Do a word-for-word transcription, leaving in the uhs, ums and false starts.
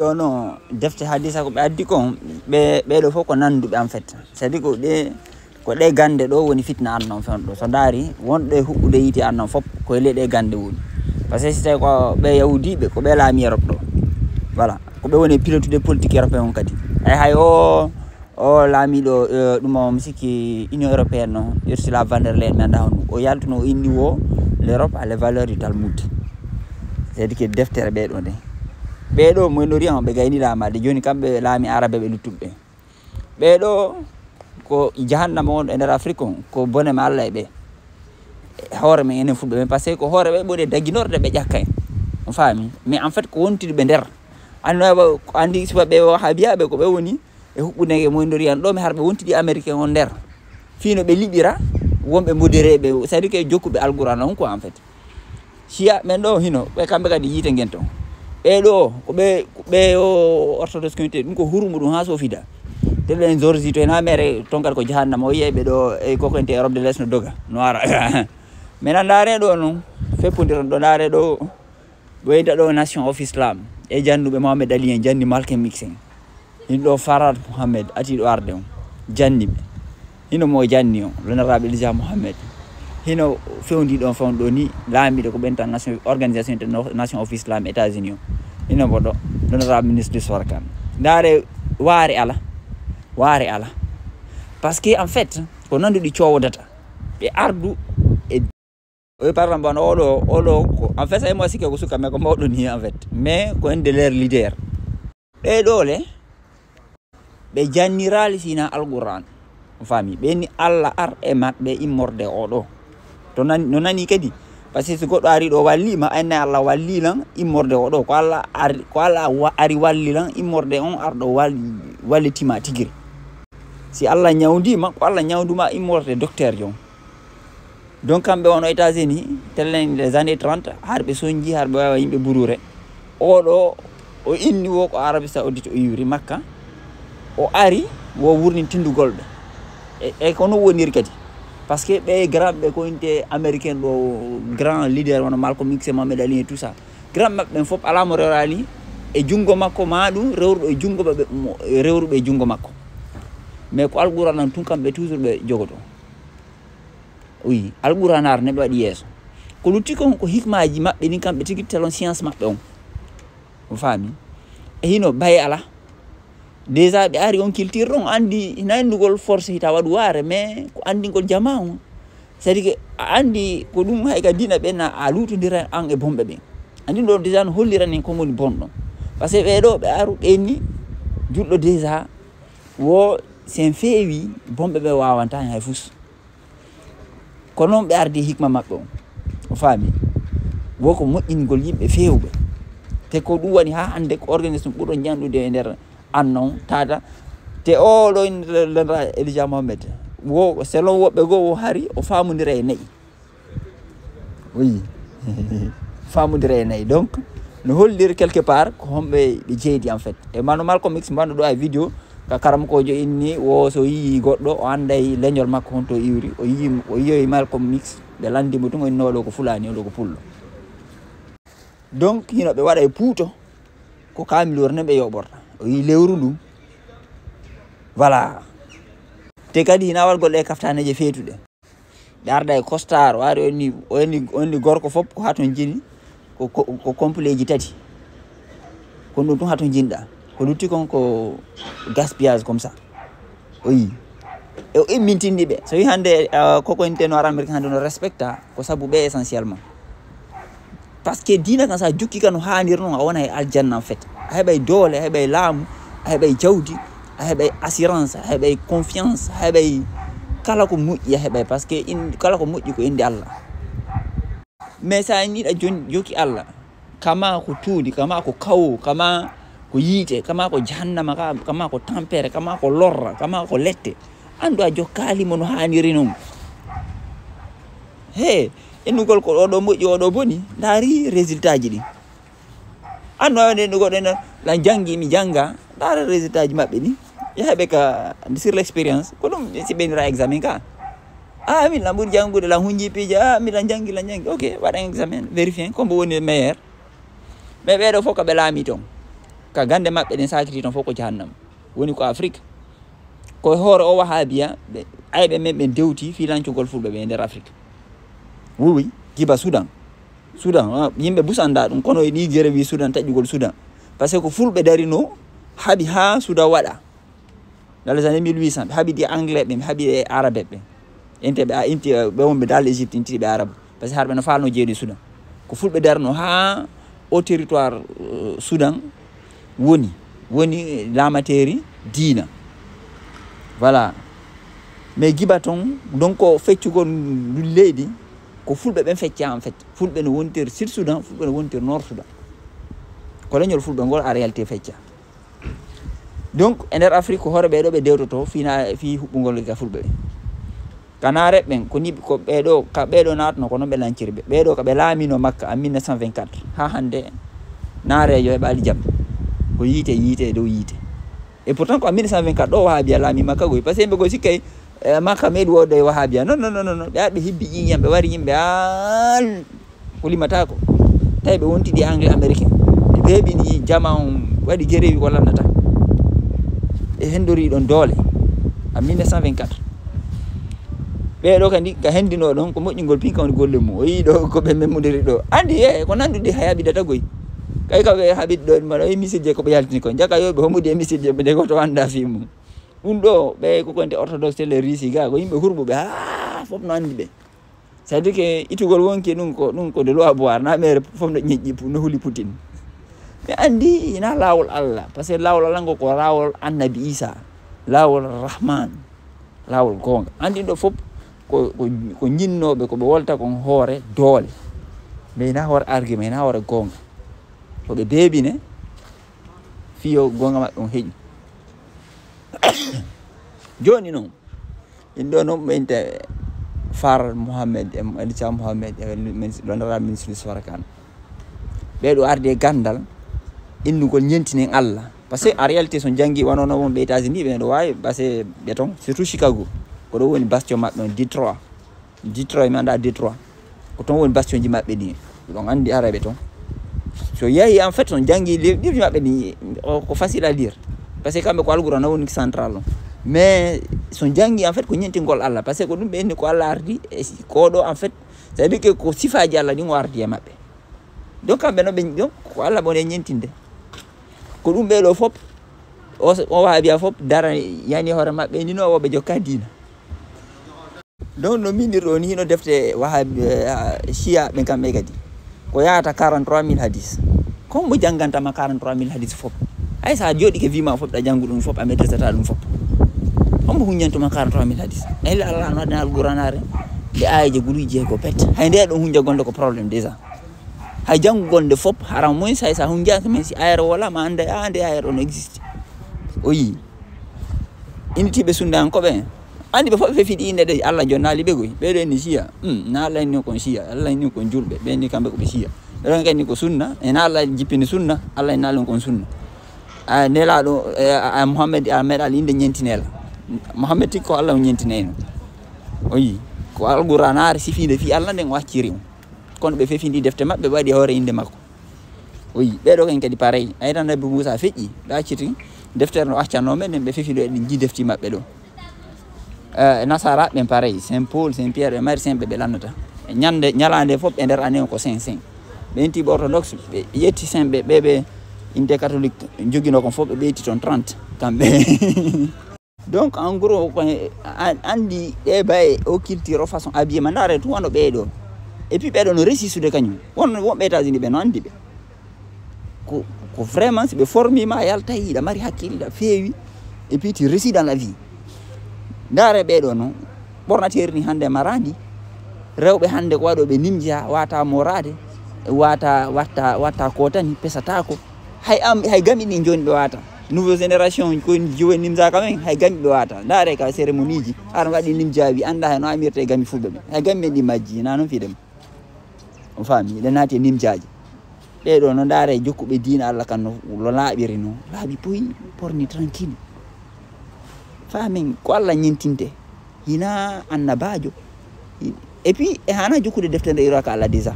Ɗo no defte hadisa ko ɓe addi kon, ɓe, ɓeɗo fof ko nanduɓe en fait. C'est-à-dire ko ɗe, ko ɗe gande ɗo woni fitna annon fen ɗo. So ndaari, wonɗo e huɓɓude yiite annon fof, ko e ley ɗe gande woni. Parce que si tawi ko ɓe yahudiɓe, ko ɓe laami Europe ɗo. Voilà. Ko ɓe woni pilotude politique européen on kadi. Ay hay o, o laamiɗo, eh, ɗum o mi sikki Union Européenne no, Ursula von der Leyen, mi annda honɗum. O yaltuno, o inni wo, "L'Europe a les valeurs du Talmud." C'est-à-dire que deftere ɓeɗo nde. Ɓeɗo Moyen-Orient ɓe gayni laamaade. Jooni kamɓe laami Arabe ɓe luttuɓe. Ɓeɗo ko jahannama on e nder Afrique on, ko bone ma Allah e ɓe. Hoore men enen fulɓe men, parce que ko hoore ɓe ɓuri daginorde ɓe ƴakka en. On faami? Mais en fait, ko wontiri ɓe nder. Anno andi suba ɓe wahabiyaɓe ko ɓe woni e huɓɓude e Moyen-Orient ɗo, mi har ɓe wontiri américain on nder. Fino ɓe liɓira wonɓe modéré ɓe, c'est-à-dire que jokkuɓe Alquran on quoi en fait. Siya men ɗo hino, ɓe kamɓe kadi yiite ngen ton. Ɓe ɗo, ko ɓe, ko ɓe o orthodoxe koyte, ɗum ko hurumu ɗum ha sofida. Te ɓen Georgie to hena mere ton kadi ko jahannama, o yiyay ɓe ɗo e ko koyte Europe de l'Est no doga, no ara. Men a ndaare ɗo non, feppondiron ɗo ndaare ɗo, ɓeyda ɗo Nation of Islam, e jannuɓe Mohamed Ali en, janni Malcolm X en. Hino ɗo Farhad Mohamed ati ɗo arde on, janni ɓe. Hino mo janni on, l'honorable Elijah Mohamed. Hino fewndi ɗon fewndo ɗo ni, laamiɗo ko ɓen tan nation, Organisation Inter-, Nation of Islam États-Unis on. Hino mo ɗo, l'honorable ministre de Sorkan. Ndaare, waare ala, waare ala. Parce que en fait, ko nanduɗi cowodata. Ɓe ardu e, oui, par exemple, on oɗo, oɗo ko, en fait, ça, moi, sikke ko suka, mais ko mawɗo ni, en fait. Mais ko un de leurs leaders. Ɓe ɗo le, ɓe janniraali sina Alquran. On faami? Ɓe ni Allah ar e maɓɓe immorde oɗo. To nani, no nani kadi. Parce que so goɗɗo ari ɗo walli ma, anne Allah walli lan immorde oɗo. Ko Allah ari, ko Allah wa-, ari walli lan immorde on arɗo wal-, wallitima tigiri. Si Allah ñawndima, ko Allah ñawnduma immorde docteur jon. Donc, kamɓe wono États-Unis, tellen les années trente, har ɓe sonji, har ɓe wawa yimɓe burure. Oɗo, o inni wo ko Arabie Saoudite o iwri Makka. O ari, wo wurnin tindugol ɓe. E, e ko non woniri kadi. Parce que ɓe grand ɓe ko inte américain ɗo, grand leader wono Malcolm X, Mohamed Ali et tout ça. Grand maɓɓe ɓen fof alaa mo rewraali e junngo makko, ma ɗum rewruɗo e junngo maɓɓe, mo, rewruɓe e junngo makko. Mais ko Alquran on tun kamɓe toujours ɓe jogoto. Oui, Alquran ar neɗɗo waɗi yeeso. Ko lutti kon ko hikmaaji maɓɓe ɗin kamɓe tigi telon science maɓɓe on. On faami? E hino baye ala. Déjà ɓe ari on culture ɗon andi hina anndugol force hita waɗu waare, mais ko anndingol jama on. C'est-à-dire que a andi ko ɗum hay ka diina ɓe na a lutondira an e bonɓe ɓen. Andi ɗo déjà no hollirani en ko woni bonɗo. Parce que ɓe ɗo ɓe aru ɓe ni julɗo déjà wo sen feewi bonɓe ɓe wawanta hen hay fus. Ko non ɓe ardi hikma maɓɓe on. O faami. Wo ko moƴƴingol yimɓe feewɓe. Te ko ɗum woni ha hande ko organisme ɓurɗo ñanɗude e nder annon tata. Te o ɗo ina lendra Elijah Mohamed. Wo selon woɓɓe goo wo hari o faamodira e nayi. Oui. Faamodira e nayi. Donc, no holliri quelque part ko homɓe ɓe jeeydi en fait. E mano Malcolm X mbanno ɗo ay vidéo ka karamokoojo inni wo so yii goɗɗo o anday leñol makko honto iwri. O yii, o yiyoyi Malcolm X ɓe landi mo tun o inni oɗo ko Fulani, oɗo ko Pullo. Donc, hino ɓe waɗa e puuto ko kaamilore nen ɓe yoɓorta. O yii lewru ndu. Voilà. Te kadi hina waɗa golle e kaftaneeje feetuɗe. Ɓe arda e costard, o ari o inni, o inni, o inni gorko fof ko haton jini, ko, ko, ko compleeji tati. Ko ɗum tun haton jinɗa. Ko lutti kon ko gaspillage comme ça. O yii. E o immintinni ɓe. So wi hande, ah, koko inte no ara Amérique hande no respecta, ko sabu ɓe essentiellement. Parce que diina kan sa jukki kan no haanir non a wona e aljanna en fait. A heɓay doole, a heɓay laamu, a heɓay jawdi, a heɓay assurance, a heɓay confiance, a heɓay kala ko moƴƴi a heɓay. Parce que in, kala ko moƴƴi ko inde Allah. Mais sa niɗa jon-, joki Allah, kama ko tuudi, kama ko kawo, kama ko yiite, kama ko jahannama, ka-, kama ko tampere, kama ko lorra, kama ko lette. Andu a jokkaali mo no haaniri non. He, innugol ko oɗo moƴƴi, oɗo boni, ndaari résultat ji ɗi. Andu a woni innugol ɗen, lan jangi, mi janga, ndaara résultat ji maɓɓe ɗi. Yaha ɓe ka, sur l'expérience, ko ɗum si ɓe nira examen ka. Ah, min lan ɓuri jangude, lan hunji piija, ah, min lan jangi, lan jangi. Ok, waɗan examen, vérifier, ko mbo woni meilleur. Mais ɓeɗo fof ko ɓe laami ton. Ka gannde maɓɓe ɗen sakiti toon fof ko jahannama. Woni ko Afrique. Ko hoore o wahabiya, ɓe, ayɓe men ɓen dewti fii lancugol fulɓe ɓe e nder Afrique. Wi wi, jiba Soudan. Soudan, ah, yimɓe bus anndaa ɗum, kono e ɗii gere wi Soudan, taƴƴugol Soudan. Parce que ko fulɓe darinoo, haɓi haa Soudan waɗa. Dans les années mille huit cents, ɓe haɓidi e anglais ɓe, ɓe haɓi e arabe ɓe. Inte ɓe, a, inte, ɓe wonɓe dans l'Égypte, inti ɓe arabe. Parce que harɓe no faalno jeeɗi Soudan. Ko fulɓe darno haa o territoire, euh, Soudan woni, woni laamateeri diina. Voilà. Mais giba toon, donc, ko feccugol ndun leydi, ko fulɓe ɓen fecca, en fait. Fulɓe no wontir Sud Soudan, fulɓe no wontir Nord Soudan. Ko leñol fulɓe ngol, en réalité, fecca. Donc, e nder Afrique, ko hoore ɓee ɗoo ɓe dewtoto fii na-, fii huɓɓungol ka fulɓe ɓe. Ka naareeɓe ɓen, ko ni, ko ɓee ɗoo, ka ɓee ɗoo naatno, ko non ɓe lanciri ɓe. Ɓee ɗoo ka ɓe laamino Makka en mille neuf cent vingt-quatre. Haa hannde, naareejo heɓaali jam. Ko yiite, yiite e dow yiite. Et pourtant, ko en mille neuf cent vingt-quatre ɗoo wahabiya laami Makka goy. Parce que yimɓe goy sikkay, eh, Makka meeɗi woodde wahabiya. Non, non, non, non, non. Ɓe arɓe hibbi ƴiiƴam, ɓe wari yimɓe, ah, ko limataako. Tawi ɓe wontidi e anglais américain. Ɓe beebini jama on, waɗi gerewi ko lannata. Ɓe hendori ɗon doole. En mille neuf cent vingt-quatre. Ɓee ɗoo kadi, ka hendinoo ɗon, ko moƴƴingol pinka woni golle mum. O yii ɗoo ko ɓe memmodiri ɗoo. Anndi, eh, ko nanndudi hay haɓidata goy. Kay ka ɓe haɓidi ɗoo, mbaɗa e misidje ko ɓe yaltini kon. Jaka yo ɓe homodi e misidje ɓe de ko to annda fii mum. Ɗum ɗoo, ɓe ko konte orthodoxe, les Russes, ga ko yimɓe hurɓuɓe, haa fof no anndi ɓe. C'est-à-dire que itugol wonki ɗum ko, ɗum ko de loi boire, na mere fof no ƴeƴƴi pu-, no huli Poutine. Ɓe anndi ina laawol Allah, parce que laawol Allah ngo ko laawol Annabi Isa, laawol Rahman, laawol goonga. Anndi ɗo fof ko, ko, ko jinnooɓe, ko ɓe wolta kon hoore doole. Mais ina hoore argument, ina hoore goonga. Ko ɓe beebine, fiyo goonga maɓɓe on heƴi. Jooni noon, en ɗo noon ɓe inte Far Mohamed, e Alisa Mohamed, e min-, ɗo ndara ministre Farkan. Ɓee ɗo arde e ganndal, innugol ñentinen Allah. Parce que en réalité, so janngi wano no wonɓe États-Unis, ɓe ɗo waawi, parce que ɓe toon, surtout Chicago, ko ɗo woni bastion maɓɓe on, Detroit. Detroit, mi annda Detroit. Ko toon woni bastion ji maɓɓe ɗi. Ɗon anndi araɓe toon. So yahi, en fait, so janngi li-, livre maɓɓe ɗi, o, ko facile à lire. Parce que kamɓe ko Alqur'aana woni central on. Mais so janngi, en fait, ko ñentingol Allah. Parce que ko ɗum ɓe inni ko Allah ardi, e si-, ko ɗo, en fait, c'est-à-dire que ko sifaaji Allah ɗin o ardi e maɓɓe. Donc, kamɓe no ɓe, donc, ko Allah ɓuri ñentinde. Ko ɗum ɓee ɗo fof, o, o wahabiya fof dara, yani hoore maɓɓe, ni no o ɓe jokka diina. Donc, no mbindirɗo ni, hino defte wahabi, eh, Shia ɓen kamɓe kadi. Ko yahata quarante-trois mille hadis. Kon mo jannganta ma quarante-trois mille hadis fof? Hay sa jooɗike wi ma fof, ɗa janngu ɗum fof, a maîtrisata ɗum fof. Hombo huññantuma quarante-trois mille hadis? Illa Allah no waɗi Alqur'aanaare, nde aayeeje guluuje jeego pet. Hay nde ɗon huñja gonde ko problème déjà. Hay janngugol nde fof, haram moy sa, sa huñjaaka, mais si ayere wala, ma annda, ah, nde ayere on existe. O yii. Initiiɓe sunnayankooɓe en. Anndi ɓe fof ɓe fefiɗi innde ɗe Allah jonnaali ɓe goy. Ɓee ɗo inni Shia. Hmm, na Allah inni kon Shia, Allah inni kon julɓe. Ɓe inni kamɓe ko ɓe Shia. Ɓe ɗon kadi ko sunna, e na Allah jippini sunna, Allah inni kon sunna. A Nelaaɗo, e, a, a Muhammad, a meeɗaali innde ñentinela. Muhammad tigi ko Allah o ñentinayno. O yii. Ko Alqur'aanaare sifiinde fii Allah nden o acciri mo. Kono ɓe fefindi defte maɓɓe, ɓe waɗi hoore innde makko. O yii, ɓee ɗo ken kadi pareil. Ay tan Nabi Muusa feƴƴi, ɓe acciti deftere no accannoo men, nden ɓe fefi ɗo eɗen jii defti maɓɓe ɗo. Eh, Nasara ɓen pareil, Saint Paul, Saint Pierre, ɓe mari saint ɓe ɓe lannata. E ñande, ñalaande fof ɓe nder année on ko saint, saint. Ɓe inti ɓe orthodoxe, ɓe ƴetti saint ɓe, ɓe, ɓe inte catholique joginoo kon fof, ɓe ɓeyti toon trente, kamɓe. Donc, en gros, ko a-, anndi ɗe baye o culture, o façon habillement, ndaare tout wano ɓee ɗo. Et puis ɓee ɗo no réussir sude kañum. Won woɓɓe États-Unis ɓe no anndi ɓe. Ko, ko vraiment, si ɓe formi ma, a yaltay, hiɗa mari hakkille, hiɗa feewi. Et puis tu réussis dans la vie. Ndaare ɓee ɗo no, ɓornateeri ni hannde maraandi. Rewɓe hannde ko waɗo ɓe nimja, wata mooraade, wata, watta, watta kotani, pesataako. Hay am, hay gami ɗin jooni ɓe wata. Nouveau génération ko jooni nimsa quand même, hay gami ɓe wata. Ndaare ka cérémonie ji, aɗa waɗi nimjaawi, annda hay no amirte e gami fulɓe ɓe. Hay gami men ɗi majji, na noon fiɗem. On faami, eɗen naati e nimjaaji. Ɓee ɗo no ndaare jokkuɓe diina Allah kan no, no laaɓiri no. Laaɓi poyi, porni tranquille. Faamen ko Allah ñentinte. Hina annabaajo. Et puis, e hana jokkude deftere nde iwra ka Allah déjà.